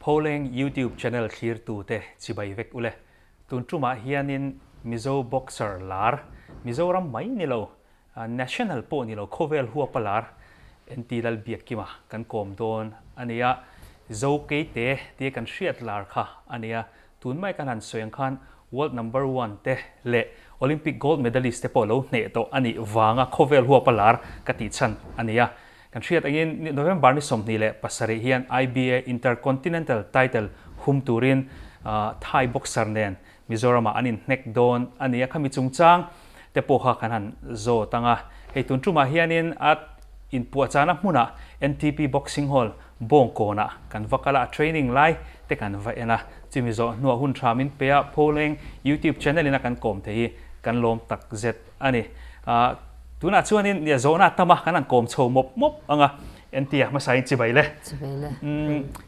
Pholeng YouTube channel thlirtute chibai vek ule. Tun tumah hianin Mizo boxer lar, Mizoram mai ni lo, national pawh ni lo, khawvel huapa lar NT Lalbiakkima kan kawm dawn a nia. Zo keite tia kan hriat lar kha a nia. Tun mai kan han sawi ang khan world number one te leh Olympic gold medalist te pawh lo hneh tawh a nih vanga khawvel huapa lar ka tih chhan a nia. Kan hriat angin November ni 27 hian IBA Intercontinental title hum turin Thai boxer nen Mizoramah an inhnek dawn a ni a, khami chungchang te pawh kha kan han zawt ang a. Hei tun tumah hianin a inpuahchahna hmunah NTP Boxing Hall Bawngkawnah kan va kal a, a training lai te kan va en a. Chumi zawh hnuah hun tha min pe a, Pholeng YouTube channel in a kan kawm thei hi kan lawm tak zet a ni. Tunah chuanin nia zawhna a tam a, kan han kawm chho mawp mawp ang a, NT-a hmasain chibai le. Chibai le.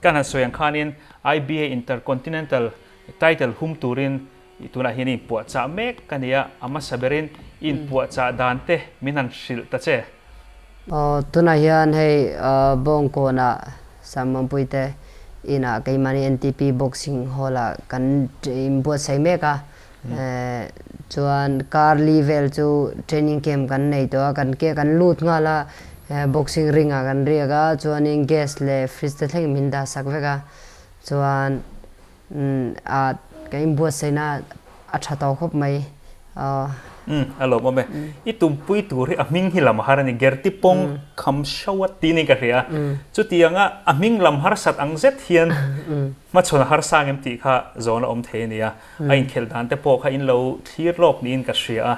Kan han sawi ang khanin IBA Intercontinental Title hum turin tunah hian i inpuahchah mek ka ni a, a hmasa berin i inpuahchah dan te min han hrilh ta che. Aw, tunah hian hei Bawngkawnah Sangmampui te inah keimahni NTP Boxing Hall-ah kan inbuatsaih mek a, chuan kar li vel chu training camp kan nei tawh a, kan ke kan lut nghal a, boxing ring-ah kan riak a, chuanin gas leh fridge te thlengin min dah sak vek a, chuan A ka inbuatsaihna a tha tawh khawp mai. Umm a lawmawm e. I tumpui tur hi a hming hi lam har a ni. Gerti pawng kham hro a ti niin ka hria. Chutianga a hming lam harsat ang zet hian hmachhawn a harsa ang em tih kha zawn a awm thei a nia. A inkhelh dan te pawh kha in lo thlir lawk niin ka hria a.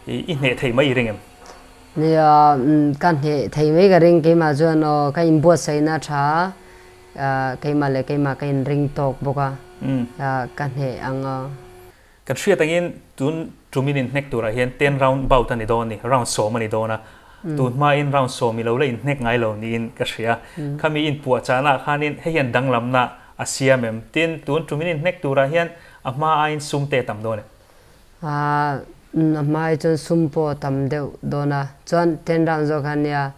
I hneh thei mai i ring em? Nia, ka hneh thei mai ka ring. Keimah chuan aw ka inbuatsaihna a tha a. Keimah leh keimah ka inring tawk bawk a, ka hneh ang a. Kan hriat angin tun tumin inhnek turah hian ten round bout a ni dawn a ni, round 10 a ni dawn a. Tun hmain round 10 i lo la inhnek ngai lo niin ka hria. Khami inpuahchahnaah khanin hei hian danglamna a siam em? Tin, tun tumin inhnek turah hian a hma aiin sum te a tam dawn em? A hma ai chuan sum pawh a tam deuh dawn a, chuan ten round zawk kha nia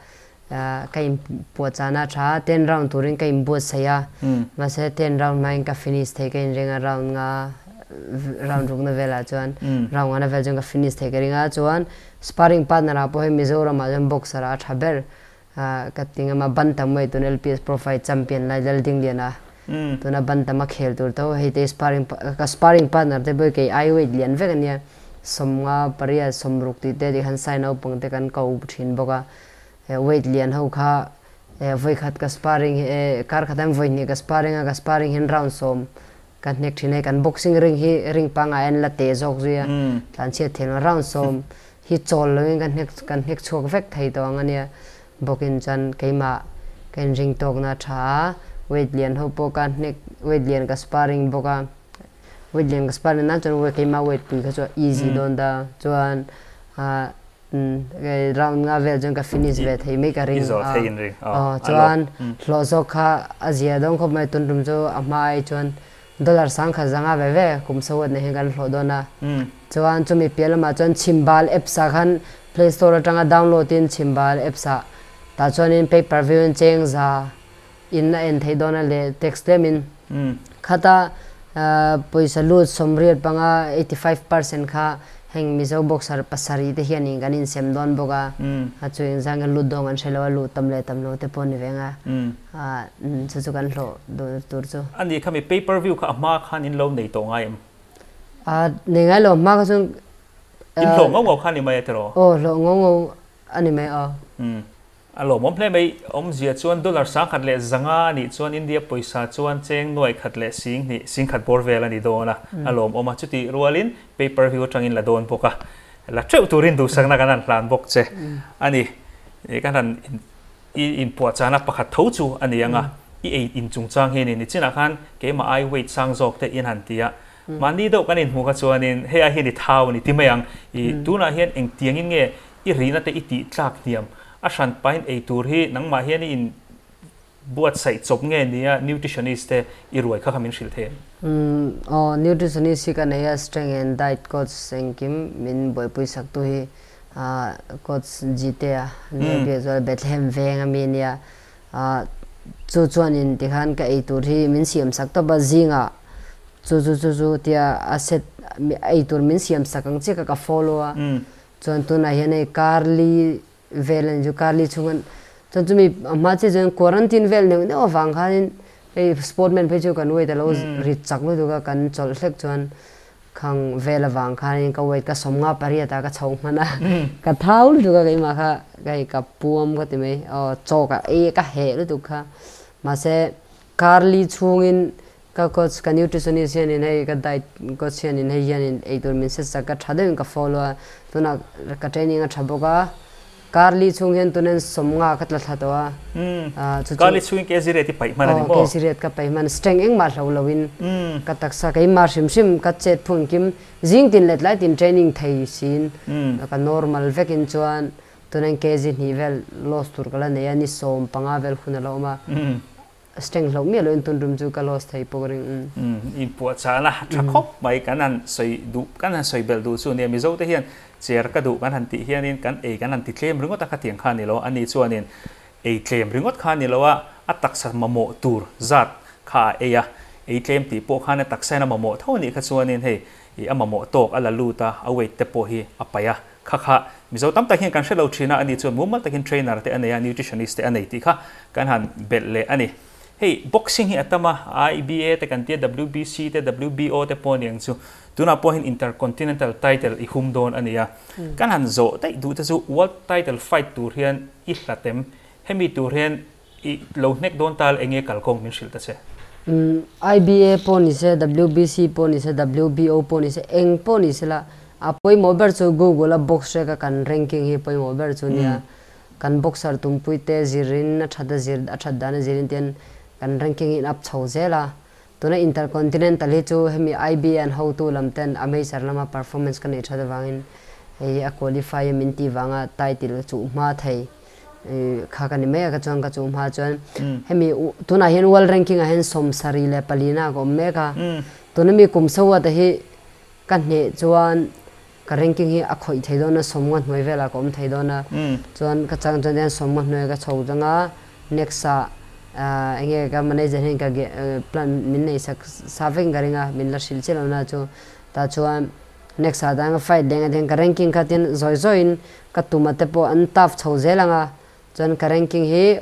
Ka inpuahchahna a tha a, ten round turin ka inbuatsaih a, mahse ten round hmain ka finish thei ka inring a, round nga round rukna velah chuan round ngana vel chuan ka finish thei ka ring a, chuan sparring partner ah pawh hei Mizoram ah chuan boxer ah a tha ber ka ti ngam a, bantamweight tun LPS Pro Fight champion lai Laldingliana tuna bantam a khel tur tho hei te sparring ka sparring partner te pawh hi kei ai weight lian vek ania 58 60 tih te tikhan sai naupang te kan ko thin bawk a. Weight lian ho kha vawikhat ka sparring hi kar khat hian vawihnih ka sparring a, ka sparring hian round 10 ka hnek thin a, kan boxing ring hi ring pangngai an la teh zawk zui a, tlanchhiat theih lo round 10 hi chawl loin ka hnek kan hnek chhuak vek thei tawh ang a nia, bawkin chuan keimah ka inring tawkna a tha a, weight lian ho pawh ka hnek weight lian ka sparring bawk a, weight lian ka sparring nan chuan keimah weight pui kha chu a easy dawn ta chuan Round nga vel chuan ka finish ve thei mai ka ring a, chuan hlawh zawk kha a zia dawn khawp mai tun tum chu a hma ai chuan dollar 10,100 ve ve kum sawt nei hian kan hlawh dawn a, chuan chumi piah lamah chuan chhimbal apps ah khan play store atanga download in chhimbal apps ah tah chuanin pay per view in cheng za in a en theih dawn a leh text tlem in khata pawisa lut 85, 85% kha heng Mizo boxer 7 te hian in kan insem dawn bawk a, a chu engzah nge lut dawn kan hre lo a, luh tam leh tam lo te pawh ni ve ang a, chu chu kan hlawh dawn tur chu. A ni khami pay per view kha a hma khan in lo nei tawh ngai em? A nei ngai lo, a hma kha chuan. In hlawh ngau ngau kha ni mai a tiraw? Aw hlawh ngau ngau a ni mai aw. A lawmawm hle mai. Awmzia chuan dollar 1100 a nih chuan India pawisa chuan cheng 1000 leh 2000, 10,000 bawr vel a ni dawn a, a lawmawm a. Chutih rualin pay per view atangin la dawn bawk a, la teuh turin duhsakna kan han hlan bawk che a ni. Kan han i inpuahchahna pakhat tho chu a ni ang a, i ei in chungchang hi a ni. Nichinah khan keimah ai weight sang zawk te in han ti a, mahni deuh kan inhmuh kha chuanin hei ai hian i thau a ni ti mai ang. I tunah hian engtiangin nge I rihna te i tih tlak hniam a hran pahin ei tur hi nangmah hian i in buatsaih chawp nge nia nutritionist te i ruai kha kha min hrilh thei em? Umm aw nutritionist hi ka nei a strength and diet coach engkim min buaipui sak tu hi coach Jite a nia biak zual Bethlehem veng ami ania. Chu chuanin tikhan ka ei tur hi min siam sak tawp a, zingah chu chu chu chu tia a set ei tur min siam sak ang chiah kha ka follow a. Chuan tunah hian hei karli vel a ni chu, karli chhunga chuan chumi a hma chiah chuan quarantine vel neuh neuh avang khanin hei sportman phei chu kan weight a lo rit chak lutuk a, kan chawlh hlek chuan Khang vel avang khanin ka weight ka 58 ah ka chho hman a, ka thau lutuk a keimah kha hei ka puam ka ti mai, aw chaw ka ei ka heh lutuk kha. Mahse karli chhungin ka coach ka nutritionist hianin hei ka diet coach hianin hei hianin eitur min set sak ka tha deuhin ka follow a, tunah ka training a tha bawk a. Karli chhung hian tunen 50 ka tla thla tawh a. Chu chu. Karli chhungin kg rate i paih hman a ni maw? Aw, kg rate ka paih hman. Strength engmah hlo loin ka taksa keimah hrim hrim ka chet phung kim zing tin leh tlai tin training thei siin ka normal vekin chuan tunen kg hnih vel loss tur ka la nei a, ni 15 vel hun a la awm a. Strength hloh miah loin tun rum chu ka loss thei pawh ka ring. Inpuahchahna tha khawp mai kan han sawi duh, kan han sawi belh duh chu nia. Mizo te hian cher ka duh kan han tih hianin kan ei kan han ti tlem ringawt a khatiang kha a ni lo. Ani chuanin ei tlem ringawt kha a ni lo a, a taksa mamawh tur zat kha a ei a. Ei tlem tih pawh khan a taksa in a mamawh tho anih kha chuanin hei a mamawh tawk a la lut a, a weight te pawh hi a paih a. Kha kha Mizo tam tak hian kan hre lo thin a, ani chuan mumal takin trainer te a nei a, nutritionist te a nei tih kha kan han belh leh a ni. Hei boxing hi a tam a, IBA te kan tia, WBC te, WBO te pawh a ni ang chu. Tunah pawh hian Intercontinental title i hum dawn a ni a. Kan han zawh daih duh te chu world title fight tur hian i hlatem, hemi tur hian i lo hnek dawn tal enge kalkawng min hrilh ta che? IBA pawh ni se, WBC pawh ni se, WBO pawh ni se, eng pawh ni se la, a pawimawh ber chu Google a box reka kan ranking hi pawimawh ber chu nia. Kan boxer tumpui te zirin a that a zir a that dan a zirin tian kan ranking hi in up chho zel a. Tuna Intercontinental hi chu hemi IBA an hotu lam ten a major lama performance ka neih that avangin hei hi a qualify a min tih vanga title chuh hma thei. Kha ka ni mai a ka chuan ka chuh hma chuan hemi tunah hian world ranking ah hian 74 na ka awm mek a tuna mi kum soa te hi ka hneh chuan ka ranking hi a khawih thei dawn a 50 hnuai velah ka awm thei dawn a chuan ka chang chuan hian 50 hnuai ka chho changa next ah enge ka manager hian ka plan min nei sak sa vekin ka ring a min la hrilh chiah lo na chu tah chuan Next ah dang fight leng athian ka ranking kha tin zawi zawiin ka tum a te pawh an tough chho zel ang a, chuan ka ranking hi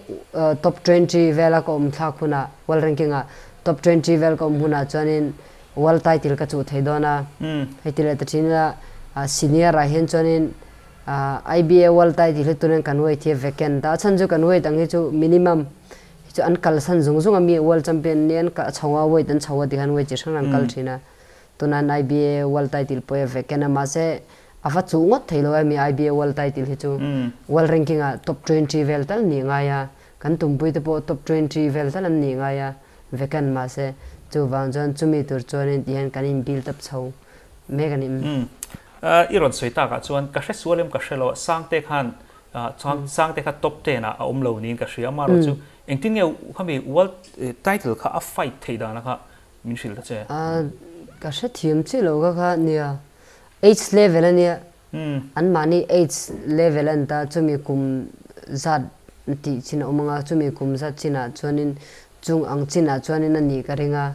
top 20 vela ka awm thlak hunah world ranking ah top 20 vel ka awm hunah chuanin world title ka chuh thei dawn a, hei ti leh ta thin ila senior ah hian chuanin IBA world title hi tunin kan weight hi vacant a, a chhan chu kan weight ang hi chu minimum hi chu an kalsan zung zung a mi world champion ni an chho a weight an chho a tikhan weight chi hrang hrang an kal thin a. Tunan IBA World Title pawh a vacant a, mahse a va chuh ngawt thei lo emi IBA World Title hi chu World Ranking ah top 20 vel tal nih ngai a, kan tumpui te pawh top 20 vel tal an nih ngai a, vacant mahse chuvang chuan chumi tur chuanin ti hian kan in build up chho mek a ni. I rawn sawi takah chuan ka hre sual em ka hre lo a, Sangte khan Sangte kha top 10 ah a awm lo niin ka hria, amaherawh chu engtin nge khami World Title kha a fight theih dana kha Min hrilh ta che. A, ka hrethiam chiah lo ka kha nia. Age level a nia. An mahni age level a ni ta, chumi kum zat tih chin a awm ang a, chumi kum zat chinah chuanin chung ang chinah chuanin a nih ka ring a.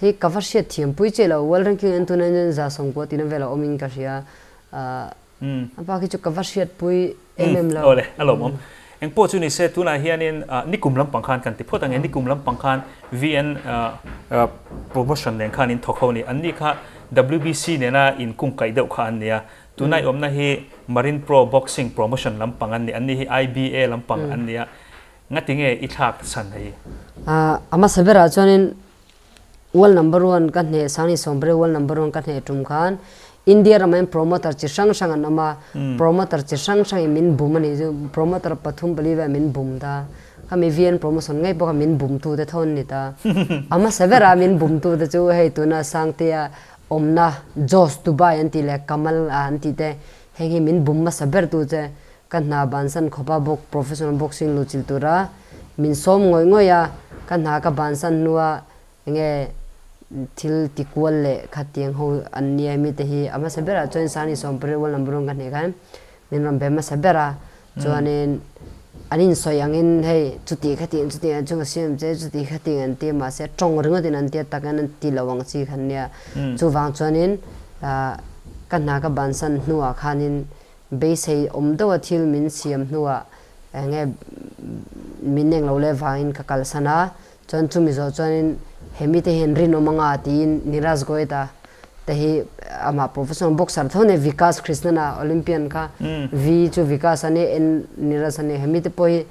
Hei ka va hriatthiam pui chiah lo, world ranking an tuna hian 190 tihna velah awmin ka hria. A bak hi chu ka va hriatpui em em lo. Awle, a lawmawm. Eng pawh chu ni se, tunah hianin nikum lampang khan kan ti phawt ang e, nikum lampang khan VN promotion nen khan in thawk ho ni. Anni kha WBC nena in kungkaih deuh kha an ni a. Tunah i awmna hi Marine Pro Boxing promotion lampang an ni. Anni hi IBA lampang an ni a. Ngati nge i thlak chhan hei? A hmasa berah chuanin World number one ka hneh Sangni Sawmbre world number one ka hneh tum khan India ramah hian promoter chi hrang hrang an awm a, promoter chi hrang hrangin min bum a nih chu, promoter pathum pali vel min bum ta, khami VN promotion ngei pawh kha min bum tu te tho an ni ta. A hmasa berah min bum tu te chu hei tuna Sangtea awmna Jos Dubai an tih leh Kamal an tih te heng hi min bum hmasa ber tu che ka hna bansan khawpa bawk professional boxing luhchilh tura min sawm ngawih ngawih a, ka hna ka bansan hnua enge thil ti kual leh khatiang ho an nia mi te hi a hmasa berah chuan Sani Sawmpari world number one ka hneh khan min rawn be hmasa ber a, chuanin An insawi angin hei chuti khati ang chuti ang chung a siam che chuti khati ang an ti a mahse tawng ringawtin an tia takin an ti lo ang chi khan nia. Chuvang chuanin ka hna ka bansan hnuah khanin beisei awm deuha thil min siam hnuah enge min eng lo leh vangin ka kalsan a, Chuan chumi zawh chuanin he mite hian rinawm anga tiin Neeraj Goyat-a te hi amah professional boxer tho ania Vikas Krishnan-a Olympian kha V chu Vikas a nia N Neeraj a nia he mite pawh hi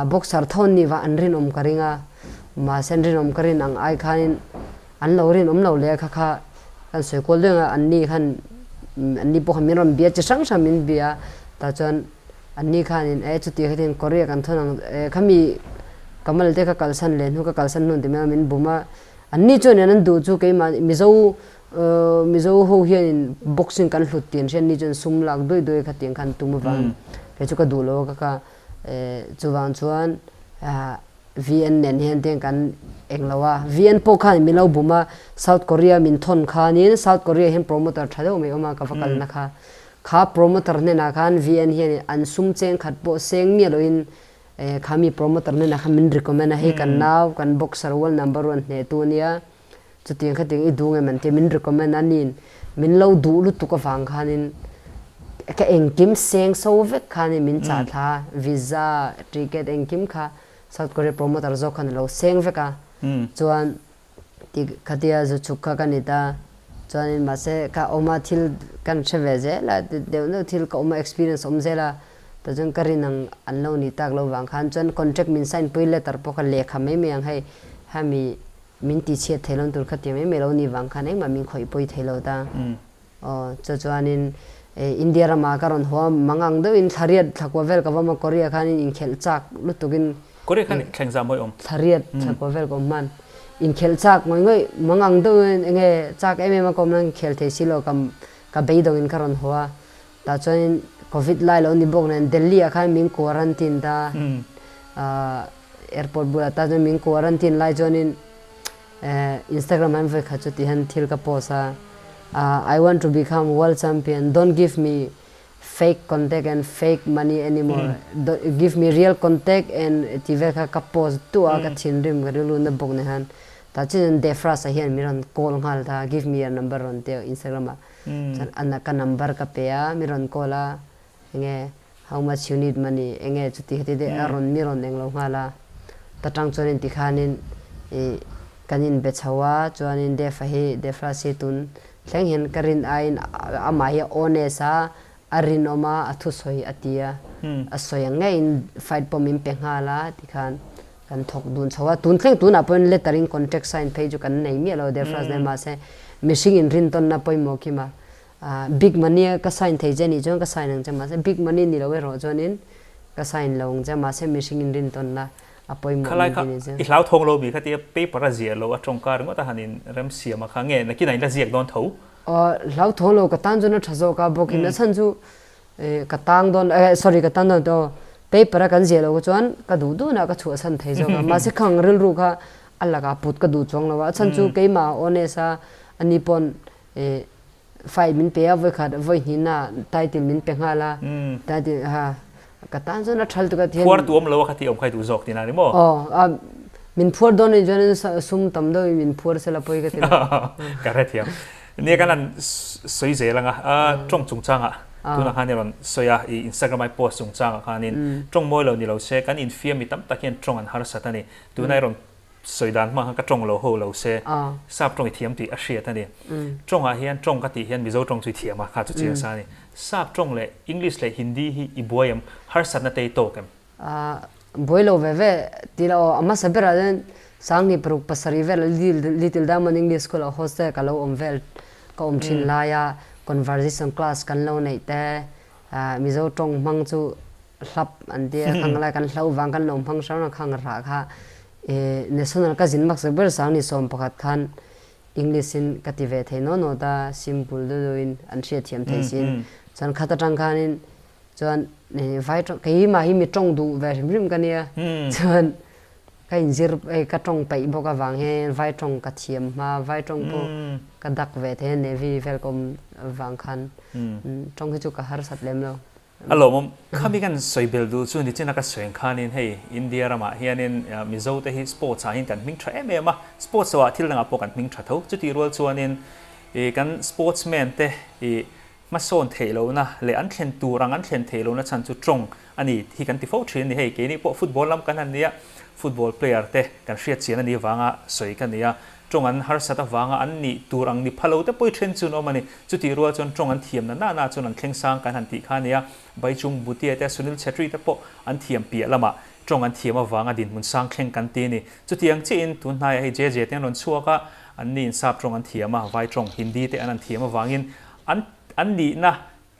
boxer tho an nih vang an rinawm ka ring a mahse an rinawm ka rin ang ai khanin an lo rinawm lo leh a kha kha kan sawi kual deuh ang a anni khan anni pawh khan min rawn bia chi hrang hrang min bia tah chuan Anni khanin, E, chuti khatin Korea kan thawn ang, e, khami Kamal te kha kalsan leh hnu ka kalsan hnu ti mai a, min bum a. Anni chuanin an duh chu keimah Mizo, Mizo ho hianin boxing kan hlut tih an hria, anni chuan sum lak duai duai kha tiang kha an tum avang kei chu ka duh lo a ka ka, e, chuvang chuan VN nen hian tiang kan eng lo a, VN pawh khan min lo bum a, South Korea min thawn khanin South Korea hian promoter tha deuh mai awm a ka va kalna kha. Kha promoter hnenah khan VN hian an sum cheng khat pawh seng miah loin kha mi promoter hnenah khan min recommend a, hei kan nau kan boxer world number one hnehtu ania, chutiang khatiang i duh ngem an tia min recommend a niin min lo duh lutuk avang khanin ka engkim seng so vek khanin min chah thla visa ticket engkim kha South Korea promoter zawk khan a lo seng vek a chuan Ti khatia zu chhuk kha ka ni ta. Chuanin mahse ka awm a thil kan hre ve zel a, deuh deuh thil ka awm a experience awm zel a, tah chuan ka rin ang an lo ni tak lo vang khan chuan contract min sign pui letter pawh kha lehkha mai mai ang hei hemi min ti chhiat thei lo tur kha ti mai mai lo ni vang khan engmah min khawih pui thei lo ta. Aw chu chuanin India ramah ka rawn haw a mangang deuhin thlariat thlakua vel ka vawm a Korea khanin inkhelh chak lutukin Korea khan thleng zah mawi awm. Thlariat thlakua vel ka awm hman. Inkhelh chak ngawih ngawih mangang deuhin enge chak em em a ka awm nan khel thei si lo ka ka beidawngin ka rawn haw a. Tah chuanin Covid lai lo ni bawk nen Delhi ah khan min quarantine ta airport bulah tah chuan min quarantine lai chuanin Instagram ah hian vawikhat chu ti hian thil ka post a, I want to become world champion, don't give me fake contact and fake money anymore, give me real contact and ti vel kha ka post duh a, ka thinrim ka rilru na bawk nen khan tah chuan Defras ah hian min rawn call nghal ta, give me your number rawn ti a Instagram ah, chuan ana ka number ka pe a, min rawn call a, enge how much you need money enge chuti khati te a rawn mi rawn englo nghal a ta tang chuanin tikhanin ih kan in be chho a chuanin Defa hi Defra si tun thleng hian ka rin aiin amah hi a honest a a rinawm a a thusawi a ti a a sawi ang ngeiin fight pawh min pe nghal a tikhan kan thawk dun chho a tun thleng tunah pawhin letter in contract sign phei chu kan nei miah lo Defra nen mahse mihring inrintawnna pawimawh khi ma Big money a ka sign thei che nih chuan ka sign ang che mahse big money ni lo erawh chuanin ka sign lo ang che mahse mihring in rintawnna a pawimawh Khalai kha i hlau thawng lo mi kha tia paper a ziah lo a tawngka ringawt a han in rem siam a kha nge nakin a in la ziak dawn tho? Aw hlau thawng lo ka tan chuan a tha zawk a bawkin a chhan chu ka tang dawn sorry ka tan dawn tawh aw paper a kan ziah lo chuan ka duh duhna ka chhuahsan thei zawk a mahse khang rilru kha a lakah put ka duh chuang lo a a chhan chu keimah honest a ani pawn Fight min pe a, vawikhat vawi hnihna title min pe nghal a, title ha ka tan chuan a thal tuk a thian. Phuar tu awm lo a kha tih awm kha i duh zawk tihna a ni maw? Aw, a min phuar dawn anih chuan sum tam deuh in min phuar sela pawi ka ti lo. Ka hrethiam. Nia kan han sawi zel ang a, tawng chungchangah tunah khan i rawn sawi a, i Instagram a i post chungchangah khanin tawng mawi lo ni lo se kan infiam mi tam tak hian tawng an harsat a ni. Tuna i rawn Sawi dan hmang khan ka tawng lo ho lo se, sap tawng i thiam tih a hriat a ni. Tawngah hian tawng ka tih hian Mizo tawng chu i thiam a, kha chu chiang sa a ni. Sap tawng leh English leh Hindi hi i buai em? Harsatna te i tawk em? Buai lo ve ve ti la aw, a hmasa berah chuan Sanghnih paruk pasarih vel Little Diamond English School ah hostel ka lo awm vel ka awm thin laia conversation class kan lo neih te Mizo tawng hmang chu hlap an ti a, khang lai kan hlauh vang kan lo hmang hrang a khang rah kha National ka zin maksak ber sang ni 11 khan English in ka ti ve thei naw naw ta simple deuh deuh in an hriat thiam thei sin chuan khat atang khanin chuan vai tawng keimah hi mi tawng duh ve hrim hrim ka nia chuan ka inzir ka tawng peih bawk avang hian vai tawng ka thiam hma vai tawng pawh ka dak ve thei a navy vel ka awm vang khan tawng hi chu ka harsat lem lo. A lawmawm. Khami kan sawi bel duh chu nichin a ka sawi ang khanin hei India ramah hianin Mizo te hi sports ah hian kan hming tha em em a, sports loah thil dangah pawh kan hming tha tho. Chutih rual chuanin ih kan sportsman te ih hmasawn theih lohna leh an thlen tur ang an thlen theih lohna chhan chu tawng a ni hi kan ti fo thin a ni. Hei keini pawh football lam kan han nia, football player te kan hriat chian a nih avanga sawi ka ni a, Tawng an harsat avanga an nih tur ang ni pha lo te pawh i then chu an awm a ni. Chutih rual chuan tawng an thiam na na na chuan an thleng sang kan han tih kha a nia. Baichung Bhutia te Sunil Chhetri te pawh an thiam piah lamah tawng an thiam avanga dinhmun sang thleng kan ti a ni. Chutiang chiahin tun hnaiah hei JJ te an rawn chhuak a, an niin sap tawng an thiam a, vai tawng, Hindi te an an thiam avangin an an nihna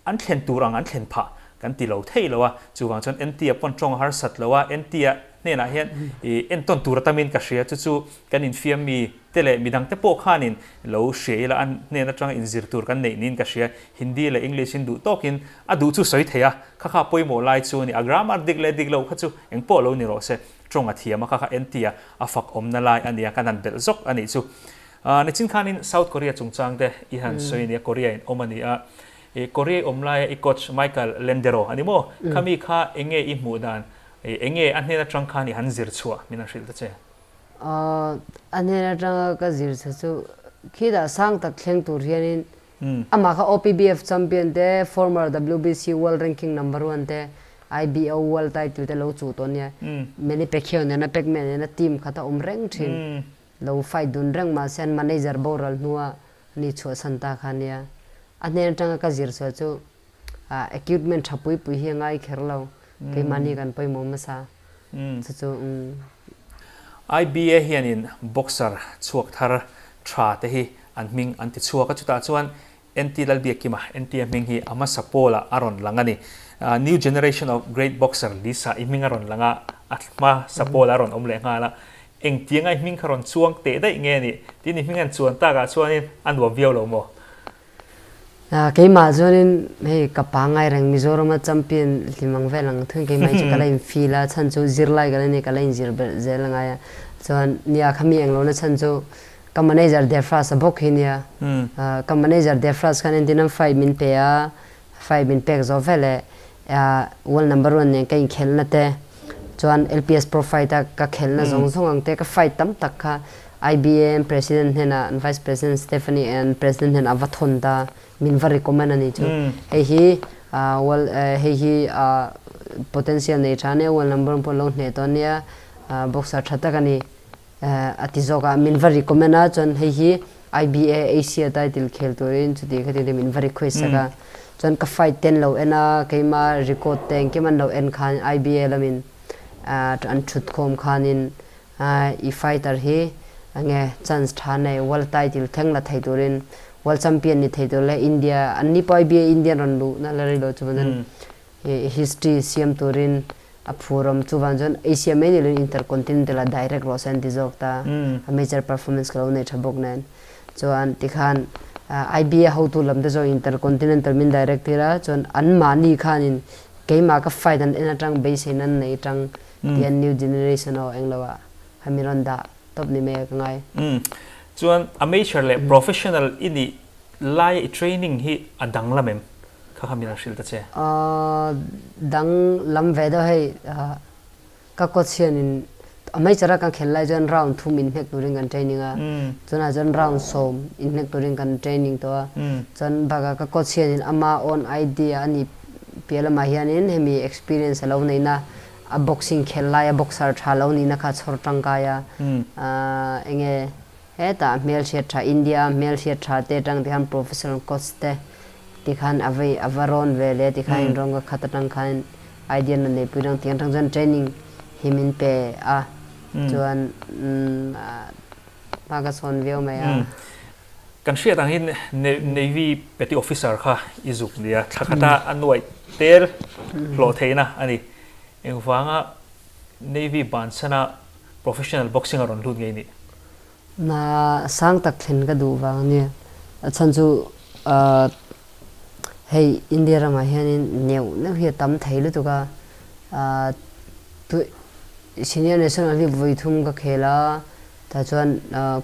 An thlen tur ang an thlen phah kan ti lo thei lo a, chuvang chuan NT-a pawn tawng a harsat lo a, NT-a hnenah hian ih entawn tur atamin ka hria, chu chu kan infiam mi te leh midang te pawh khanin lo hria ila an hnen atanga inzir tur kan neih niin ka hria, Hindi leh English in duh tawkin a duh chu sawi thei a, kha kha pawimawh lai chu a ni, a grammar dik leh dik loh kha chu eng pawh lo ni rawh se, tawng a thiam a, kha kha NT-a a fak awmna lai a nia, kan han belh zawk a nih chu. Nichin khanin South Korea chungchang te i han sawi a nia, Korea in awm a ni a, i Korea i awm laia i coach Michael Lendero a ni maw? Khami kha eng nge i hmuh dan, eng nge a hnen atang khan i han zir chhuah min han hrilh ta che? A hnen atanga ka zir chhuah chu khitah sang tak thleng tur hianin amah kha OPBF champion te, former WBC world ranking number one te, IBO world title te lo chuh tawh a nia. Manny Pacquiao nena Pacman nena team khat a awm reng thin. Lo fight dun reng mahse an manager boral hnua ni chhuahsan ta kha nia. A hnen atanga ka zir chhuah chu equipment tha pui pui hi a ngai kher lo, keimahni kan pawimawh hmasa chu chu umm. IBA hianin boxer chhuak thar tha te hi an hming an ti chhuak a, chutah chuan NT Lalbiakima, NT-a hming hi a hmasa pawlah a rawn lang a ni. New generation of great boxer Lisa i hming a rawn lang a, a hmasa pawlah a rawn awm leh nghal a. Engtianga i hming kha rawn chuang teh daih nge ni? Tin i hming an chuan takah chuanin a nuam viau lo maw? Keimah chuanin hei ka pangngai reng Mizorama champion hlim ang vel ang thung keimah hi chu ka la in feel a, chhan chu zirlai ka la ni ka la inzir belh zel angai a. Chuan nia khami englo na chhan chu Ka manager Defras a bawk hi nia. Ka manager Defras khan entin an fight min pe a, fight min pek zawh veleh world number one nen ka inkhelhna te, chuan LPS Pro Fight a ka khelhna zawng zawng ang te, ka fight tam tak kha IBM president hnenah an vice president Stephanie an president hnenah a va thawn ta, min va recommend a ni chu. Hei hi world hei hi potential nei tha ania, world number one pawh lo hneh tawh ania, boxer tha tak a ni. A ti zawk a, min va recommend a, chuan hei hi IBA Asia title khel turin chuti kha tin min va request sak a, chuan ka fight ten lo en a, keima record te engkim an lo en khan IBA lamin an thut khawm khanin i fighter hi enge chance tha nei world title thleng la thei turin world champion ni thei tur leh India an ni pawh IBA Indian rawn luh na la rei lo chuan history siam turin A phu ram chuvan chuan Asia mai ni loin Intercontinental ah direct rawh se an ti zawk ta. A major performance ka lo nei tha bawk nen. Chuan tikhan IBA hotu lam te zawk Intercontinental min direct tir a, chuan an mahni khanin keimah ka fight an en atang beiseina an nei tang ti an new generation aw englo ah hemi rawn dah tawp ni mai a ka ngai. Chuan amateur leh professional i nih laia i training hi a danglam em? Kha kha min an hrilh ta che. Dang lam ve deuh hei ka coach hianin a major a kan khelh lai chuan round thum inhnek turin kan training a, chunah chuan round 10 inhnek turin kan training tawh a, chuan bakah ka coach hianin ama own idea a nih piah lamah hianin hemi experience a lo neihna a boxing khelh lai a boxer tha lo nihna kha chhawr tangkai a, enge Hetah hmelhriat tha India hmelhriat tha te atang te khan professional coach te ti khan a vei a va rawn ve leh ti khan in rawn ka khat atang khan idea na nei pui rang ti atang chuan training hi min pe a chuan hma ka sawn viau mai a. Kan hriat ang hin Navy Petty Officer kha i zuk nia thla khata a nuaih tel hlawh theihna a ni. Engvanga Navy bansana professional boxing a rawn lut ngei nih? Na sang tak thlen ka duh vang a nia. A chhan chu hei India ramah hianin neuh neuh hi a tam thei lutuk a, tu senior national hi vawi thum ka khel a, tah chuan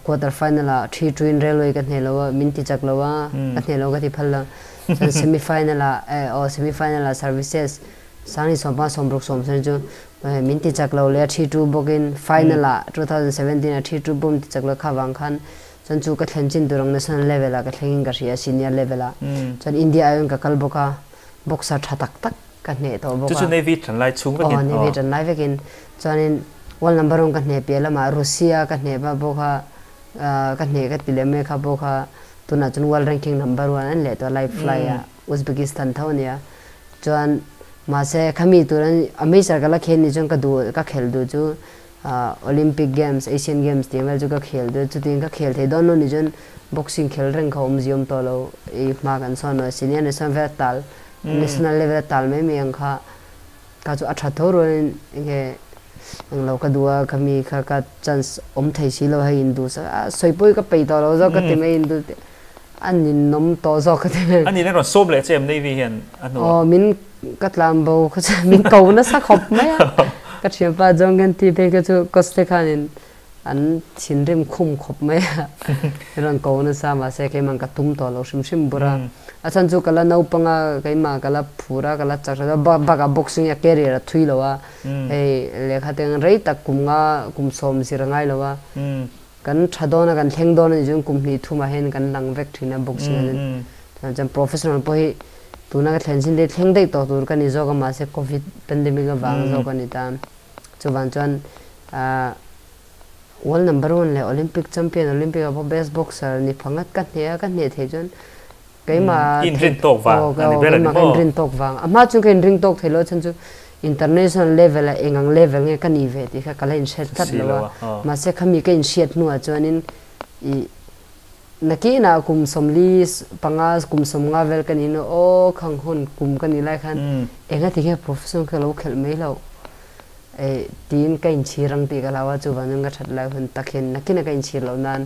quarter final ah 3-2 in railway ka hneh lo a, min ti chak lo a, ka hneh lo ka ti phal lo. Chuan semi final ah aw semi final ah Services Sangni 15 60 sawm chu min ti chak lo leh a 3-2 bawkin final ah 2017 ah 3-2 bawm ti chak lo kha vang khan chuan chu ka thlen chin tur ang national level ah ka thleng in ka hria senior level ah chuan India aiawin ka kal bawk a boxer tha tak tak ka hneh tawh bawk a. Chu chu Navy tan lai chhung vekin aw Navy tan lai vekin chuanin world number one ka hneh piah lamah Russia ka hneh va bawk a ka hneh ka ti leh mai kha bawk a tunah chuan world ranking number one an leh tawh a light fly ah Uzbekistan tho a nia. Chuan mahse khami tur an amateur ka la khel ni chuan ka duh ka khel duh chu Olympic Games, Asian Games tih ang vel chu ka khel duh a, chutiang ka khel thei dawn lo ni chuan boxing khel reng kha awmzia awm tawh lo i hma kan sawn lo senior national vel a tal national level a tal mai mai ang kha kha chu a tha tho rualin enge englo ka duh a khami kha ka chance awm thei si lo hei in duh sak a sawi pawh hi ka peih tawh lo zawk ka ti mai in duh A ninawm tawh zawk ka ti vel. A nih rawh sawm leh che em Navy hian a hnu ah. Aw min ka tlan bo kha chu min ko nasa khawp mai a. Ka thianpa John Gan ti phei kha chu coach te khanin an thinrim khum khawp mai a. Min rawn ko nasa mahse keimah ka tum tawh lo hrim hrim bur a. A chhan chu ka la naupang a keimah ka la phur a ka la chak hret a bakah boxing hi a career a thui lo a. Hei lehkha te ang rei tak kum nga kum 10 zir a ngai lo a. Kan tha dawn a, kan thleng dawn a nih chuan kum hnih thumah hian kan lang vek thin a boxing ah chuan. Chuan chuan professional pawh hi tuna ka thlen chin te thleng daih tawh tur ka ni zawk a mahse covid pandemic avang zawk a ni ta. Chuvang chuan ah world number one leh Olympic champion Olympic ah pawh best boxer ni pha ngat ka hneh a, ka hneh theih chuan Keimah In rin tawk vang a ni ber a ni maw? Keimah ka in rin tawk vang. A hma chuan ka in ring tawk thei lo a chhan chu international level ah eng ang level nge ka ni ve tih kha ka la in hriat tlat lo a. Mahse khami ka in hriat hnuah chuanin i nakinah kum 45 kum 50 vel ka ni hnu aw khang hun kum ka nih lai khan enga ti nge professional kha lo khelh mai loh eh tiin ka inchhir ang tih ka hlau a chuvang chuan ka that lai hun tak hian nakinah ka inchhir loh nan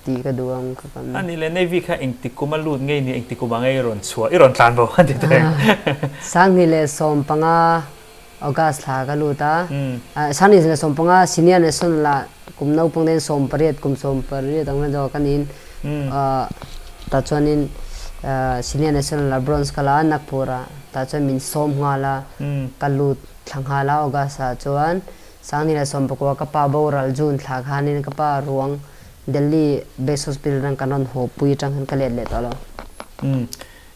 tih ka duh ang ka kan. A nih leh Navy kha engtik kum a lut ngei ni engtik kum ah ngei i rawn chhuah i rawn tlan bo a ti teh. 2015 August thla ka lut a, 2015 Senior National ah kum naupang ten 18 kum 18 ang vel ka niin tah chuanin Senior National ah bronze ka la a Nagpur ah tah chuan min sawm nghal a ka lut thla nghal a August ah chuan 2019 ka pa boral June thla khanin ka pa ruang Delhi Base Hospital atang kan rawn haw pui atang khan ka let leh tawh lo. Umm.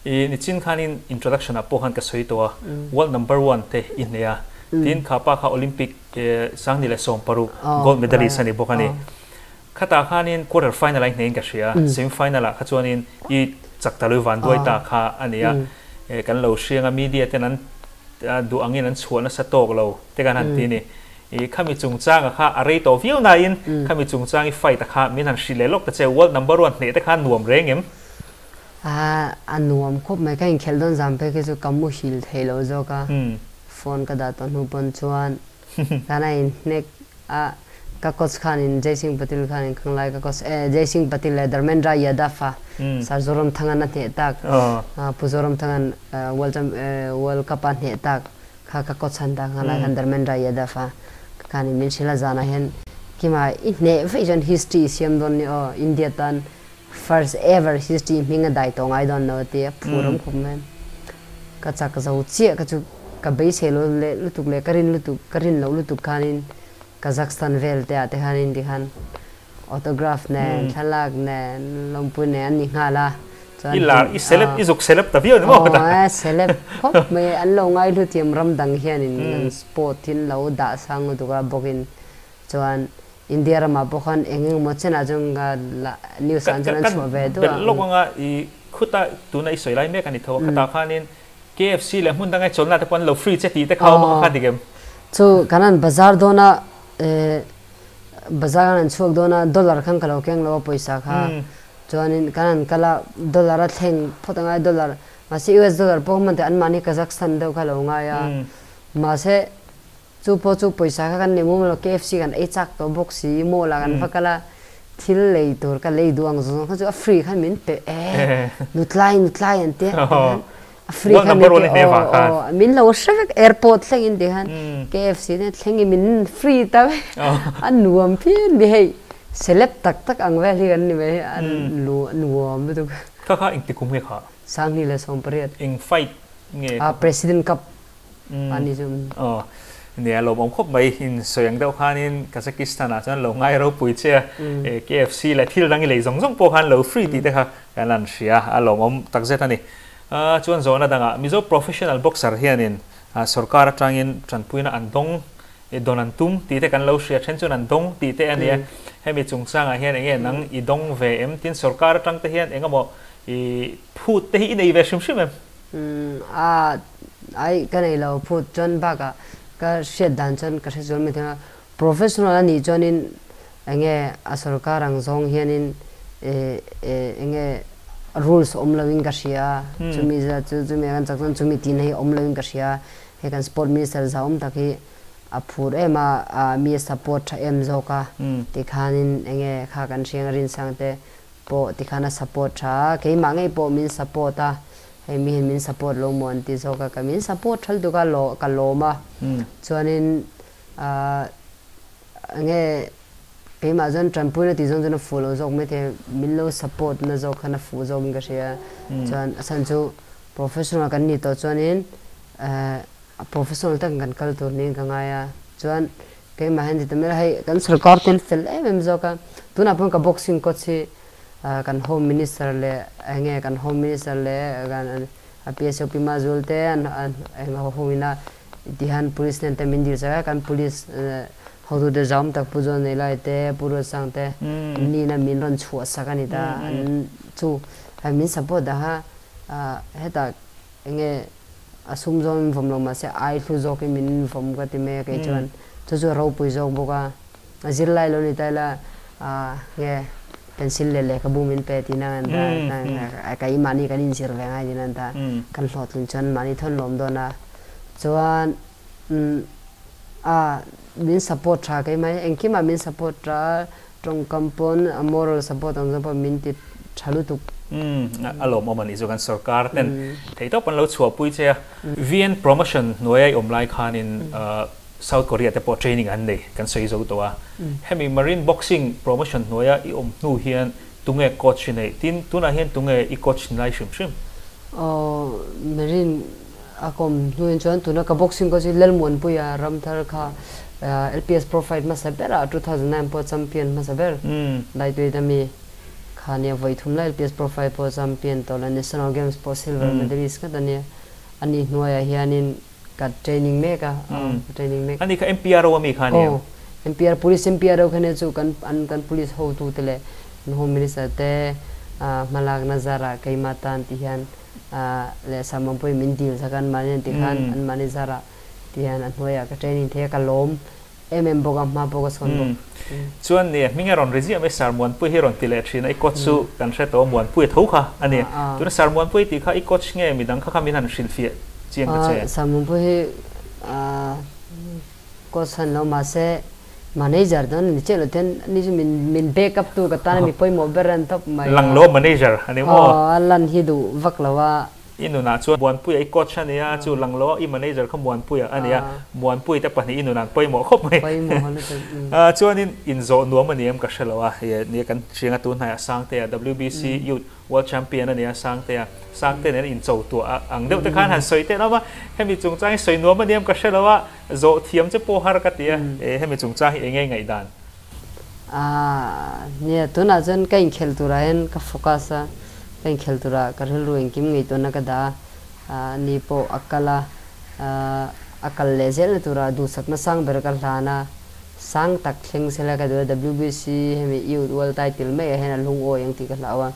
I nichin khanin introduction ah pawh khan ka sawi tawh a, world number one te i hneh a, tin kha pa kha Olympic 2016 gold medalist a ni bawk a ni. Khatah khanin quarter final ah i hneh in ka hria, semi final ah kha chuanin i chak ta lui van duai ta kha a ni a, kan lo hriang a media ten an duh angin an chhuah nasa tawk lo te kan han ti a ni. I khami chungchanga kha a rei tawh viau nain khami chungchang i fight a kha min han hrilh leh lawk ta che, world number one hneh te kha nuam reng em? A a nuam khawp mai, ka inkhelh dawn zan phei khi chu ka muhil thei lo zawk a, phone ka dah tawh hnu pawn chuan kan a inhnek a, ka coach khanin Jai Singh Patil khanin khang lai ka coach eh Jai Singh Patil leh Dharmendra Yadav a Sir Zoramthangan a hneh tak, Pu Zoramthangan world champ world cup a hneh tak Kha ka kaw chhan ta nghal ah khan Dharmendra Yadav a ka khan in min hrilh a zan ah hian Kima i hneh veih chuan history i siam dawn ni aw India tan first ever history hming a dai tawh ngai dawn lo a ti a phur awm khawp mai. Ka chak zo chiah ka chu ka beisei lo leh lutuk leh ka rin lutuk ka rin loh lutuk khanin Kazakhstan vel te ah te khanin tikhan Autograph nen, thlalak nen, lawmpui nen an ni nghal a. Chuan I lar, i celeb, i zuk celeb ta viau ni maw kata? Aw, celeb khawp mai. An lo ngaihlu thiam ram dang hianin an sport hi an lo dah sang lutuk a bawkin chuan India ramah pawh khan eng eng emaw chenah chuan ka la news ah chuan an chhuah ve duh a. Ka belh lawk anga i khuta tuna i sawi lai mek a ni tho a, khatah khanin KFC leh hmun danga i chawlhna te pawh an lo free che tih te kha awm a kha dik em? Chu kan han bazar dawn a Bazar khan an chhuak dawn a, dollar khan ka lo keng lo a pawisa kha. Chuanin kan han kal a, dollar a thleng phawt a ngai dollar, mahse US dollar pawh hman teh anmahni Kazakhstan deuh kha lo ngai a. Mahse chu pawh chu pawisa kha kan nei mumal lo, KFC kan ei chak tawh bawk si, mall ah kan va kal a, thil lei tur ka lei duh ang zawng zawng kha chu a free khan min pe e, nutlai nutlai an ti a. A free kha min ti aw aw min lo hre vek airport thleng in ti khan KFC te thleng in min free ta vek a nuam phian ni hei celeb tak tak ang vel hi kan ni mai a nuam lutuk. Kha kha engti kum nge kha? 2018. Eng fight nge? A President Cup ani chu. Aw nia lawmawm khawp mai in sawi ang deuh khanin Kazakhstan ah chuan lo ngai ropui che a KFC leh thil dang i lei zawng zawng pawh khan lo free tih te kha kan han hria a lawmawm takzet a ni. Chuan zawhna dangah Mizo professional boxer hianin sorkar atangin tanpuina an dawng dawn an tum tih te kan lo hria then chuan an dawng tih te a nia. Hemi chungchangah hian enge nang i dawng ve em? Tin sorkar atang te hian engemaw i phut te hi i nei ve hrim hrim em? A ai ka nei lo phut chuan bakah ka hriat dan chuan ka hre zual mai thei a, professional a nih chuanin enge a sorkar ang zawng hianin enge rules awm loin ka hria a, chumi zat chu chumi a kan chak chuan chumi tihna hi awm loin ka hria a, hei kan sport minister zahawm tak hi a phur em a, mi a support tha em zawk a tikhanin enge kha kan hriang a rinsang te pawh tikhan a support tha a, keimah ngei pawh min support a, hei mi hian min support lo maw an ti zawk a, ka min support thal tuk a ka lawm a, chuanin ahh enge keimah chuan tanpuina tih zawng chuan a fuh lo zawk maithei min lo support na zawk khan a fuh zawkin ka hria, chuan a chhan chu professional kan nih tawh chuanin ehh professional takin kan kal tur niin ka ngai a, chuan Keimah hian ti ta mai la, hei kan sorkar ten fel em em zawk a, tunah pawh ka boxing coach hi kan home minister leh enge kan home minister leh kan PSOP Mazul te an eng ho ho ina tihian police nen te min dil sak a, kan police hotute zam tak Pu John Neilai te Pu Ruatsang te an ni ina min rawn chhuah sak a ni ta, an chu min support dah a, hetah Enge a sum zawng min vawm lo mahse ai hlu zawkin min vawm ka ti mai a kei chuan chu chu a ropui zawk bawk a, a zirlai lo ni ta ila nge pencil leh lehkhabu min pe tihna kan ta kei mahni kan inzir ve ngai tihna an ta kan hlawhtlin chuan mahni thawn lawm dawn a chuan a min support tha keimah hi engkimah min support tha a Tawngkam pawn a moral support ang zawng pawh min ti tha lutuk. Umm a lawmawm a nih chu kan sorkar ten theihtawp an lo chhuahpui che a. VN promotion hnuaia i awm lai khanin South Korea te pawh training an nei kan sawi zo tawh a. Hemi Marine Boxing promotion hnuaia i awm hnu hian tunge coach i neih? Tin, tunah hian tunge i coach ni lai hrim hrim? Aw Marine A kawm hnuin chuan tuna ka boxing coach hi Lalmuanpuia Ramthar kha LPS Pro Fight hmasa berah 2009 pawh champion hmasa ber Lightweight a mi kha nia vawi thum lai LPS Pro Fight pawh champion tawh la National Games pawh silver medalist ngat a nia. A ni hnuaiah hianin ka training mek a, ka training mek. Ani kha MPRO a mi kha a ni em? Aw, MPR, Police MPRO kha nia chu kan an kan police hotute leh kan Home Minister te hmalakna zarah keimah tan ti hian leh Salman pawhin min dil sak a, anmahni an ti khan anmahni zarah ti hian a hnuaiah ka training thei a, ka lawm em em bawk a, hma pawh ka sawn bawk. Chuan ni hming a rawn ri ziah mai, Sir Muanpui hi rawn ti leh thin a, i coach chu kan hre tawh a, Muanpui a tho kha a ni. Tuna Sir Muanpui tih kha i coach nge midang kha kha min han hrilhfiah chiang ta che? Sir Muanpui hi Coach han lo mahse manager dawn a ni chiah lo ten ani chu min min back up tu ka tan a mi pawimawh ber an tawp mai a. Lang lo manager a ni maw? Aw a lan hi duh vak lo a. I nunah chuan Muanpuia i coach a nia chu lang lo a i manager kha Muanpuia a nia Muanpui te pahnih i nunah an pawimawh khawp mai. Pawimawh lutuk. Chuanin inzawh nuam a ni em ka hre lo a nia kan hriang a tun hnaiah Sangtea WBC Youth World Champion a nia Sangtea, Sangte nen in cho tuah ang deuh te khan han sawi teh lo a, hemi chungchang hi sawi nuam a ni em ka hre lo a, zawh thiam che pawh har ka ti a, e hemi chungchang hi eng nge ngaihdan? Aaa nia tunah chuan ka inkhel turah hian ka focus a, ka inkhel turah ka rilru engkim ngaihtuahna ka dah a, ni pawh a kal a, a kal leh zelna turah duhsakna sang ber ka hlan a, Sang tak thleng sela ka duh a, WBC hemi Youth World Title maiah hian a lungawi ang tih ka hlau a,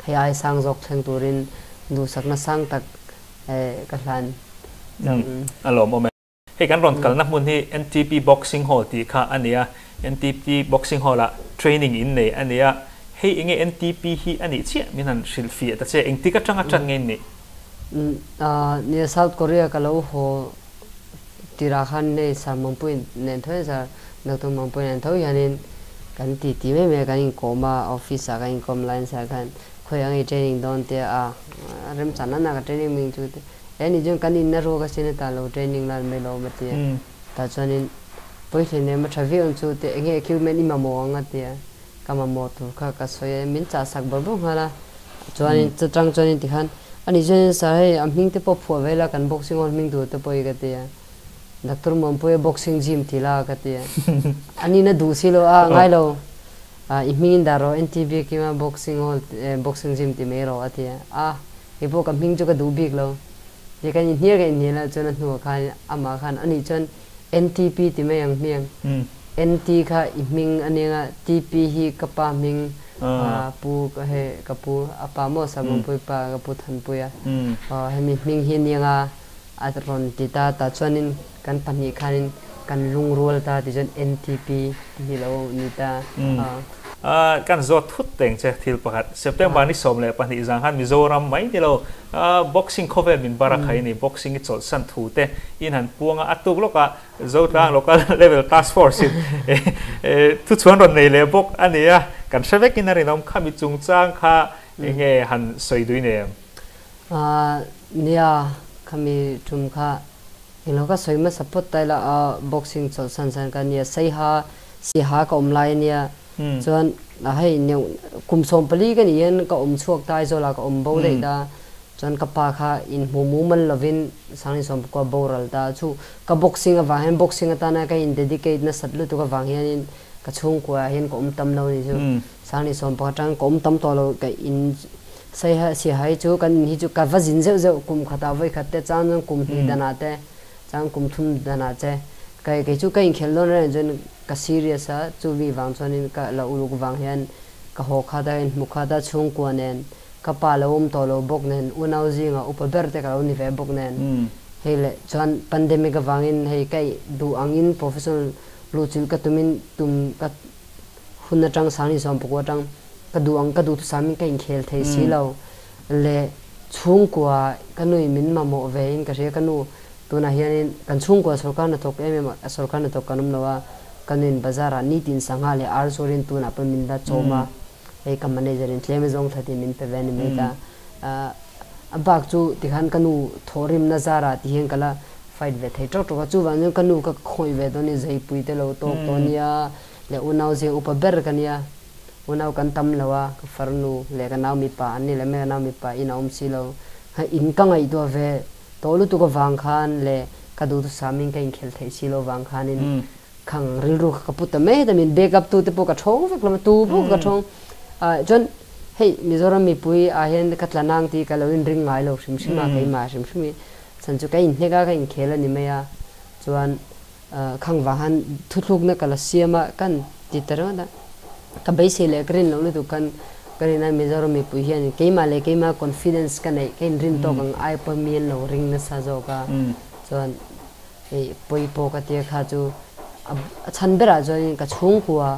hei ai sang zawk thleng turin duhsakna sang tak ka hlan zawk. A lawmawm e. Hei kan rawn kalna hmun hi NTP Boxing Hall tih kha a ni a, NTP Boxing Hall-ah training in nei a ni a, hei enge NTP hi a nih chiah min han hrilh fiah ta che, engtik atanga tan nge in nih? Nia South Korea ka lo haw Tirah khan hei Sir Mangpuiin nen tho hian Sir Doctor Mangpuiin nen tho hianin kan ti ti mai mai a, kan inkawm a, office ah kan inkawm laiin Sir khan khawi ang i training dawn tia a, remchan nana ka training ming chu te e ni chuan kan inna ruak asin heta lo training lan mai lo awm a ti a, tah chuanin pawihlei nem a tha viau ang chu te enge equipment i mamawh ang a ti a, ka mamawh tur kha ka sawi a, min chah sak bawrh bawrh nghal a, chuanin chutang chuanin tikhan. Ani chuan sir hei a hming te pawh phuah ve la kan boxing hall hming tur te pawh hi ka ti a. Doctor Muanpuia boxing gym ti la ka ti a. Ani na duh si lo a ngai lo. I hming in dah rawh NTB kima boxing hall boxing gym ti mai rawh a ti a. A kei pawh ka hming chu ka duh bik lo. Ti kan inhnial ka inhnial a chuan a hnuah khan amah khan ani chuan NTP ti mai ang hmiang. NT kha i hming a nia nga TP hi ka pa hming pu hei ka pu a pa maw Salmanpui pa ka pu Thanpuia hemi hming hi a nia nga a rawn ti ta tah chuanin kan pahnih khanin kan lungrual ta ti chuan NTP ti hi lo ni ta. Kan zawt thut teng che thil pakhat September ni 12 zang khan Mizoram mai ni lo boxing khawvel min bar a khai ni boxing i chawlhsan thu te in han puang a a tuk lawkah Zotlang Local Level Task Force in thuchhuan rawn nei leh bawk a ni a, kan hre vekin a rinawm kha mi chungchang kha enge han sawi dui nei em? Nia, khami tum kha englo ka sawi hmasa phawt ta ila a boxing chawlhsan zan ka nia, Saiha Siha ka awm lai a nia, chuan hei neuh kum 14 ka nih hian ka awm chhuak ta Aizawlah ka awm bo daih ta. Chuan ka pa kha inhmu mumal lovin Sangni Sawmpakua boral ta chu ka boxing avang hian boxing atana ka in dedicate nasat lutuk avang hianin ka chhungkua ah hian ka awm tam lo ni chu Sangni Sawmpakua atang ka awm tam tawh lo ka in Saiha Sihai chu kan in hi chu ka va zin zeuh zeuh kum khatah vawi khat te chang chuan kum hnih danah te chang kum thum danah che ka kei chu ka inkhelh dawn reng chuan ka serious a chu mi vang chuanin ka la uluk vang hian ka haw khat a inhmu khat a chhungkua nen Ka pa lo awm tawh lo bawk nen, unau zinga upa ber te ka lo ni ve bawk nen. Hei leh chuan pandemic avangin hei ka duh angin professional luhchilh ka tumin tum ka hun atang Sangni 14 atang ka duh ang ka duhthusam in ka inkhel thei si lo leh chhungkua ka nui min mamawh ve in ka hria ka nu tunah hianin kan chhungkua sorkar hnathawk em em a sorkar hnathawk kan awm lo a ka nuin bazar ah nitin sangha leh ar zuarin tunah pawh min la chawm a. Hei ka manager in tlem a zawng thla tih min pe ve a ni mai ta. A bak chu tikhan ka nu thawhrimna zarah ti hian ka la fight ve thei tawk tawk a, chuvang chuan ka nu ka khawih ve dawn i zeipui te lo tawk tawh nia leh unau zia upa ber ka nia, unau kan tam lo a, ka farnu leh ka nau mipa an ni leh mai ka nau mipa in a awm si lo, in ka ngaihtuah ve tawh lutuk avang khan leh ka duhthusam in ka inkhelh theih si lo vang khanin Khang rilru kha ka pu ta mai ta min back up tu te pawh ka thawng vek lo tu pawh ka thawng ah chuan hei Mizoram mipui ah hian ka tla nang tih ka lo in ring ngai lo hrim hrim a keimah hrim hrim hi chhan chu ka in hnek a ka in khel a ni mai a chuan khang vang han thuthlukna ka la siam a kan ti ta ringawt a ka beisei leh ka rin loh lutuk khan ka rin a Mizoram mipui hian keimah leh keimah confidence ka neih ka in rin tawk ang ai pawh mi an lo ring nasa zawk a chuan Hei pawi pawh ka tia kha chu a chhan berah chuanin ka chhungkua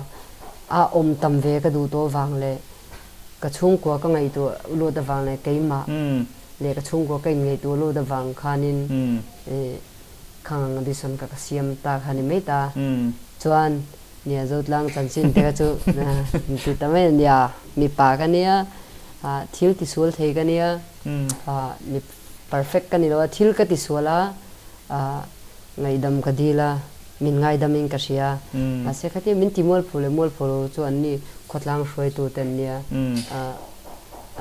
a awm tam ve ka duh tawh avang leh ka chhungkua ka ngaihtuah lut avang leh keimah leh ka chhungkua ka inngaihtuah lut avang khanin khang ang decision kha ka siam ta kha ni mai ta. Chuan nia Zotlang chanchin te kha chu ti ta mai a nia, mipa ka nia, thil tisual thei ka nia, mi perfect ka ni lo a, thil ka tisual a, Ngaihdam ka dil a, min ngaidamin ka hria. Mahse khatia min ti mualphu leh mualphu lo chu an ni khawtlang hruaitu te an nia.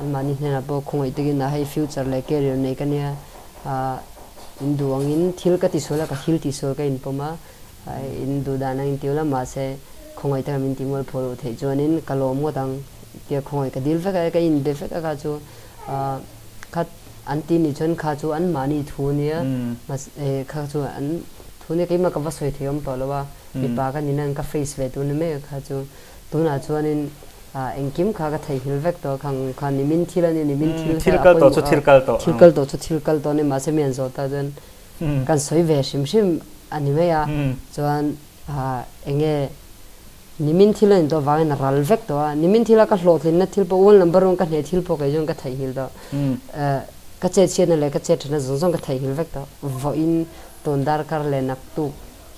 Anmahni hnenah pawh khawngaih takin a hei future leh career nei ka nia. In duh angin thil ka tisual a, ka thil tisual ka inpawm a, in duh dan angin ti ula mahse khawngaih taka min ti mualphu loh theih chuanin ka lawm ngawt ang tia khawngaih ka dil vek a, ka inbe vek a kha chu kha An ti nih chuan kha chu an mahni thu nia, mahse kha chu an thu nia keimah ka va sawi thei awm tawh lo a, mipa ka ni nan ka face ve tur ni mai a kha chu. Tunah chuanin engkim kha ka theihnghilh vek tawh a, khang kha nimin thil a ni, nimin thil kha a pawimawh a, thil kal tawh chu thil kal tawh a ni, mahse mi an zawh ta chuan kan sawi ve hrim hrim a ni mai a, chuan eng nge Nimin thil a ni tawh vangin a ral vek tawh a, nimin thila ka hlawhtlinna thil pawh world number one ka hneh thil pawh kei chuan ka theihnghilh tawh. Ka chetchhiatna leh ka chetṭhatna zawng zawng ka theihnghilh vek tawh. Vawiin tun darkar leh naktuk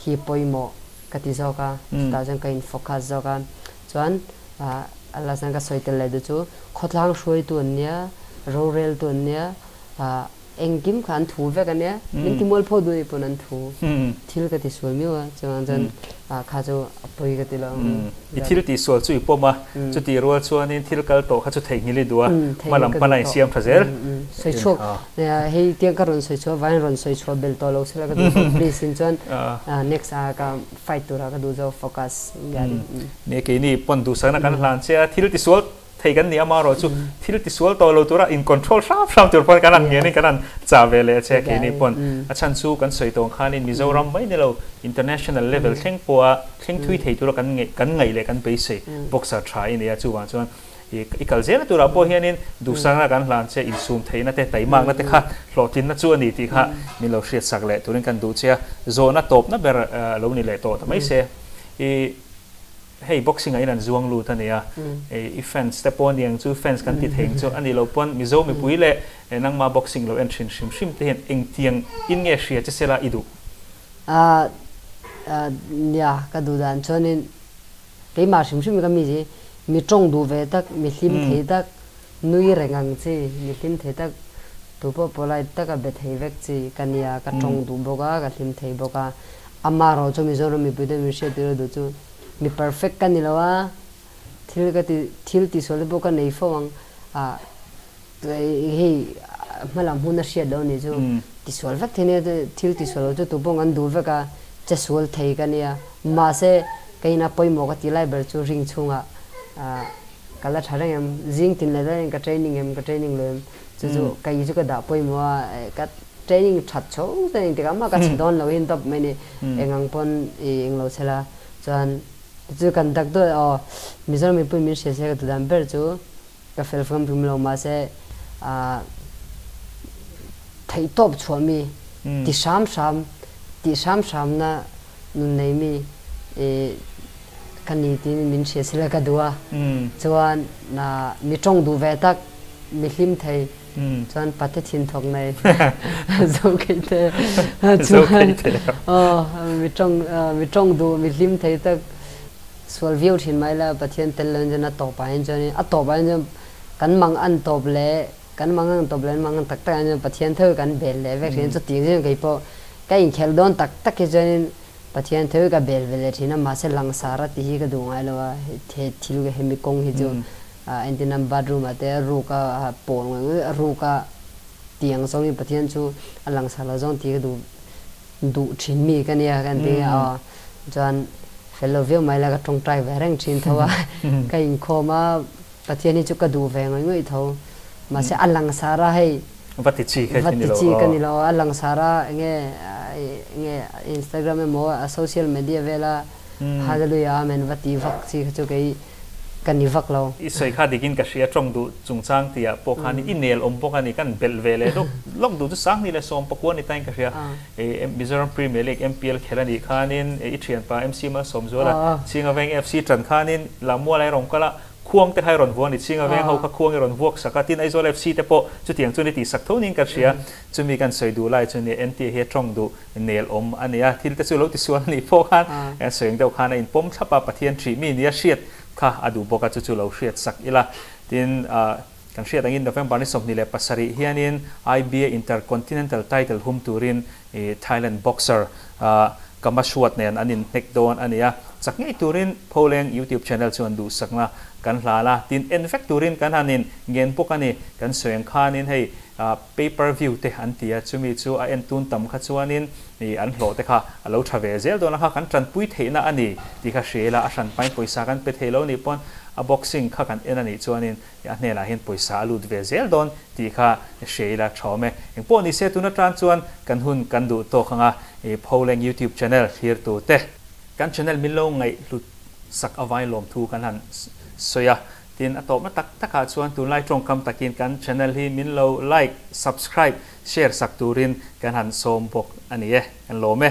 hi pawimawh ka ti zawk a, chutah chuan ka in focus zawk a. Chuan a last an ka sawi tel leh duh chu khawtlang hruaitu an nia, roreltu an nia. Engkim kha an thu vek ania, min ti mualpho duh anih pawn an thu. Thil ka ti sual miau a, chuvang chuan kha chu a pawi ka ti lo. I thil tih sual chu i pawm a, chutih rual chuanin thil kal tawh kha chu theihnghilh i duh a, hma lam pana i siam tha zel. Sawi chhuak, hei tiang ka rawn sawi chhuah avangin rawn sawi chhuah bel tawh lo sela ka duh zawk please in chuan next a ka fight turah ka duh zawk focus. Nia keini pawn duhsakna kan hlan che a, thil ti sual Thei kan ni amarawh chu thil tisual tawh lo tura in control hram hram tur pawn kan han ngen in kan han chah ve leh che keini pawn. A chhan chu kan sawi tawng khanin Mizoram mai ni lo international level thleng pawha thleng thui thei tura kan kan ngaih leh kan beisei boxer tha i nei a, chuvang chuan i kal zel turah pawh hianin duhsakna kan hlan che insum theihna te taimakna te kha hlawhtlinna chu a ni tih kha min lo hriatsak leh turin kan duh che a, zawhna tawpna ber lo ni leh tawh ta mai se. I Hei boxing ah hian an zuang lut a nia, i fans te pawh aniang chu fans kan ti thei ang chu a nih loh pawn Mizo mipui leh nangma boxing lo en thin hrim hrim te hian engtiang in nge hria che sela i duh? Nia, ka duh dan chuanin keimah hrim hrim ka mi hi mi tawng duh ve tak, mi hlim thei tak, nui reng ang chi, mi hlim thei tak, tu pawh polite taka be thei vek chi ka nia, ka tawng duh bawk a, ka hlim thei bawk a. Amarawh chu Mizoram mipui te min hriat tir a duh chu mi perfect ka ni lo a, thil ka ti thil tihsual te pawh ka nei fo ang a, hei hmalam hun a hriat loh a nih chu tisual vek thei nia thil tisual loh chu tupawh an duh vek a, che sual thei ka nia mahse ka ina pawimawh ka tih lai ber chu ring chhungah ka la tha reng em, zing tin leh daih ka training em ka training lo em chu chu ka i chu ka dah pawimawh a ka training that chho ta eng tikah mah ka chhe dawn lo hi tawp mai ni eng ang pawn i eng lo chhe la chuan chu kan dak dawt aw Mizoram mipui min hria se ka duh dan ber chu ka fel fam tum lo mahse ah theih tawp chhuah mi ti hram hram tih hram hram na nun nei mi i Ka ni tiin min hria sila ka duh a, chuan mi tawng duh ve tak, mi hlim thei, chuan pate thin thawk nei zo kei te, chuan aw mi tawng mi tawng duh mi hlim thei tak sual viau thin mai la Pathian tel lo in chuan a tawp ah hian chuan a tawp ah hian chuan kan mang an tawp leh kan mang an tawp leh an mang an tak tak ah hian chuan Pathian tho kan bel leh vek thin chutiang chuan kei pawh ka inkhelh dawn tak tak hi chuan Pathian thil ka bel ve leh thin a, mahse langsar a tih hi ka duh ngai lo a, he thil hemi kawng hi chu entirna bathroom ah te ruk a pawl ngawih ngawih a ruk a tiang zawngin Pathian chu a langsar lo zawng tih ka duh duh thin mi ka nia ka ti a, chuan fel lo viau mai la ka tawngtai ve reng thin tho a, ka inkhawm a Pathian hi chu ka duh ve ngawih ngawih tho, mahse a langsar a hei Va ti chi kha Va ti chi ka ni lo, a langsar a enge enge Instagram emaw a social media vela Hallelujah Amen va ti vak chi kha chu kei ka ni vak lo. I sawi kha dikin ka hria tawng duh chungchang tihah pawh khan i nel awm bawk a ni, kan belh ve leh lawk lawk duh chu 2019 ni tain ka hria. Mizoram Premier League MPL khelh a nih khanin i thianpa MC Malsawmzuala Chhingaveng FC tan khanin Lammual a rawn kal a, Khuang te kha i rawn vuah a ni, Chhinga veng ho kha khuang i rawn vuak sak a, tin Aizawl FC te pawh chutiang chuan i tih sak tho niin ka hria. Chumi kan sawi duh lai chu nia NTA hi a tawng duh nel awm a nia, thil te chu lo tisual a nih pawh khan kan sawi ang deuh khan a inpawm thlap a, Pathian ṭhih mi nia hriat kha a duh bawk a, chu chu lo hriat sak ila. Tin, kan hriat angin November ni 27 hianin IBA Intercontinental Title hum turin Thailand boxer Kamasuat nen an inhnek dawn a ni a, chak ngei turin Pholeng YouTube channel chuan duhsakna kan hlan a, tin en vek turin kan han in ngen bawk a ni. Kan sawi ang khanin hei pay per view te an ti a, chumi chu a en tun tam kha chuanin an hlawh te kha a lo tha ve zel dawn a kha kan tanpui theihna a ni tih kha hria ila, a hran pain pawisa kan pe thei lo nih pawn a boxing kha kan en a nih chuanin A hnenah hian pawisa a lut ve zel dawn tih kha hria ila tha awm e. Engpawh ni se tun atan chuan kan hun kan duh tawk anga i Pholeng YouTube channel thlirtu te. Kan channel min lo ngaihhlut sak avangin lawmthu kan han sawi a, tin a tawpna tak takah chuan tunlai tawngkam takin kan channel hi min lo like, subscribe, share sak turin kan han sawm bawk a ni e. Kan lawm e.